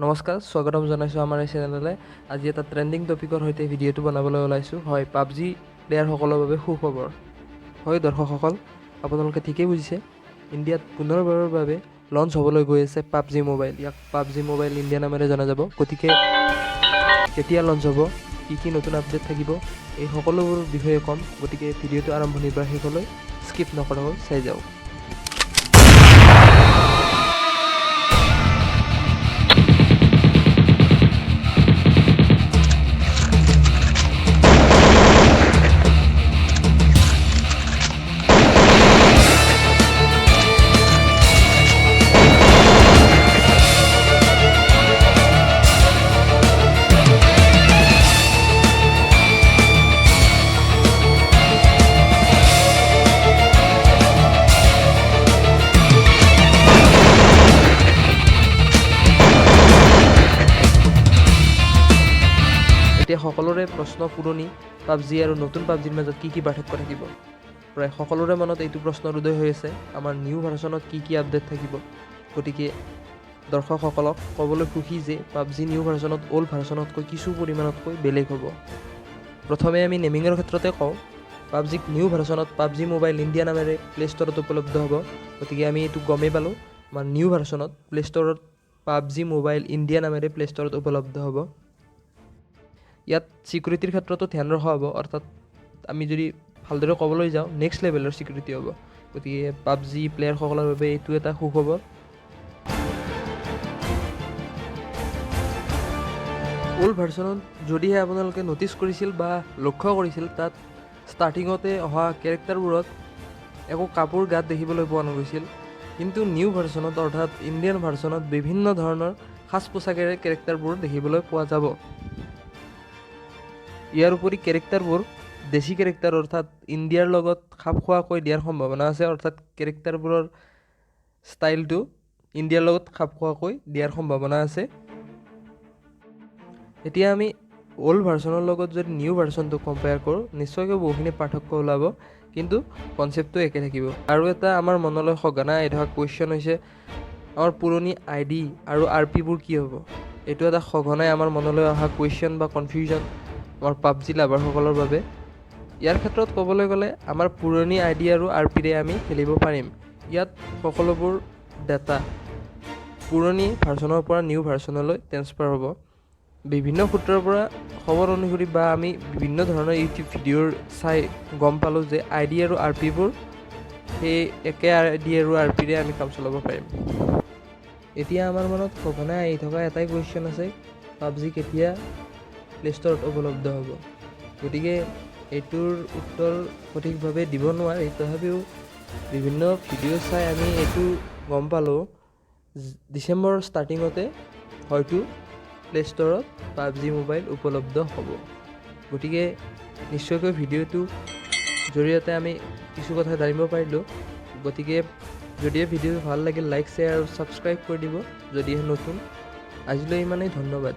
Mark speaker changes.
Speaker 1: নমস্কাৰ, স্বাগতম জনাইছোঁ আমাৰ এই চেনেললৈ। আজি এটা ট্ৰেণ্ডিং টপিকৰ সৈতে ভিডিঅ'টো বনাবলৈ ওলাইছোঁ। হয়, পাবজি প্লেয়াৰসকলৰ বাবে সুখবৰ। হয় দৰ্শকসকল, আপোনালোকে ঠিকেই বুজিছে, ইণ্ডিয়াত পুনৰবাৰৰ বাবে লঞ্চ হ'বলৈ গৈ আছে পাবজি মোবাইল। ইয়াক পাবজি মোবাইল ইণ্ডিয়া নামেৰে জনা যাব। গতিকে কেতিয়া লঞ্চ হ'ব, কি কি নতুন আপডেট থাকিব, এই সকলোবোৰ বিষয়ে ক'ম। গতিকে ভিডিঅ'টো আৰম্ভণিৰ পৰা শেষলৈ স্কিপ নকৰাকৈ চাই যাওক। এতিয়া সকলোৰে প্ৰশ্ন, পুৰণি পাবজি আৰু নতুন পাবজিৰ মাজত কি কি পাৰ্থক্য থাকিব? প্ৰায় সকলোৰে মনত এইটো প্ৰশ্নৰ উদয় হৈ আছে, আমাৰ নিউ ভাৰ্চনত কি কি আপডেট থাকিব। গতিকে দৰ্শকসকলক ক'বলৈ সুখী যে পাবজি নিউ ভাৰ্চনত অ'ল্ড ভাৰ্চনতকৈ কিছু পৰিমাণতকৈ বেলেগ হ'ব। প্ৰথমে আমি নেমিঙৰ ক্ষেত্ৰতে কওঁ, পাবজিক নিউ ভাৰ্চনত পাবজি মোবাইল ইণ্ডিয়া নামেৰে প্লে ষ্ট'ৰত উপলব্ধ হ'ব। গতিকে আমি এইটো গমেই পালোঁ, আমাৰ নিউ ভাৰ্চনত প্লে ষ্ট'ৰত পাবজি মোবাইল ইণ্ডিয়া নামেৰে প্লে ষ্ট'ৰত উপলব্ধ হ'ব। ইয়াত ছিকিউৰিটিৰ ক্ষেত্ৰতো ধ্যান ৰখা হ'ব, অৰ্থাৎ আমি যদি ভালদৰে ক'বলৈ যাওঁ, নেক্সট লেভেলৰ ছিকিউৰিটি হ'ব। গতিকে পাবজি প্লেয়াৰসকলৰ বাবে এইটো এটা সুখবৰ। অ'ল্ড ভাৰ্চনত যদিহে আপোনালোকে ন'টিছ কৰিছিল বা লক্ষ্য কৰিছিল, তাত ষ্টাৰ্টিঙতে অহা কেৰেক্টাৰবোৰত একো কাপোৰ গাত দেখিবলৈ পোৱা নগৈছিল। কিন্তু নিউ ভাৰ্চনত, অৰ্থাৎ ইণ্ডিয়ান ভাৰ্চনত, বিভিন্ন ধৰণৰ সাজ পোছাকেৰে কেৰেক্টাৰবোৰ দেখিবলৈ পোৱা যাব। ইয়াৰ উপৰি কেৰেক্টাৰবোৰ দেশী কেৰেক্টাৰ, অৰ্থাৎ ইণ্ডিয়াৰ লগত খাপ খোৱাকৈ দিয়াৰ সম্ভাৱনা আছে, অৰ্থাৎ কেৰেক্টাৰবোৰৰ ষ্টাইলটো ইণ্ডিয়াৰ লগত খাপ খোৱাকৈ দিয়াৰ সম্ভাৱনা আছে। এতিয়া আমি অ'ল্ড ভাৰ্চনৰ লগত যদি নিউ ভাৰ্চনটো কম্পেয়াৰ কৰোঁ, নিশ্চয়কৈ বহুখিনি পাৰ্থক্য ওলাব, কিন্তু কনচেপ্টটো একে থাকিব। আৰু এটা আমাৰ মনলৈ সঘনাই আহি থকা কুৱেশ্যন হৈছে, আমাৰ পুৰণি আই ডি আৰু আৰ পিবোৰ কি হ'ব? এইটো এটা সঘনাই আমাৰ মনলৈ অহা কুৱেশ্যন বা কনফিউজন আমাৰ পাবজি লাভাৰসকলৰ বাবে। ইয়াৰ ক্ষেত্ৰত ক'বলৈ গ'লে আমাৰ পুৰণি আই ডি আৰু আৰ পিৰে আমি খেলিব পাৰিম। ইয়াত সকলোবোৰ ডাটা পুৰণি ভাৰ্চনৰ পৰা নিউ ভাৰ্চনলৈ ট্ৰেন্সফাৰ হ'ব। বিভিন্ন সূত্ৰৰ পৰা খবৰ অনুসৰি বা আমি বিভিন্ন ধৰণৰ ইউটিউব ভিডিঅ'ৰ চাই গম পালোঁ যে আই ডি আৰু আৰ পিবোৰ সেই একে আই ডি আৰু আৰ পিৰে আমি কাম চলাব পাৰিম। এতিয়া আমাৰ মনত সঘনাই আহি থকা এটাই কুৱেশ্যন আছে, পাবজি কেতিয়া প্লে ষ্ট'ৰত উপলব্ধ হ'ব? গতিকে এইটোৰ উত্তৰ সঠিকভাৱে দিব নোৱাৰি। তথাপিও বিভিন্ন ভিডিঅ' চাই আমি এইটো গম পালোঁ, ডিচেম্বৰৰ ষ্টাৰ্টিঙতে হয়তো প্লে ষ্ট'ৰত পাবজি মোবাইল উপলব্ধ হ'ব। গতিকে নিশ্চয়কৈ ভিডিঅ'টোৰ জৰিয়তে আমি কিছু কথা জানিব পাৰিলোঁ। গতিকে যদিহে ভিডিঅ'টো ভাল লাগিল, লাইক, শ্বেয়াৰ আৰু ছাবস্ক্ৰাইব কৰি দিব যদিহে নতুন। আজিলৈ ইমানেই, ধন্যবাদ।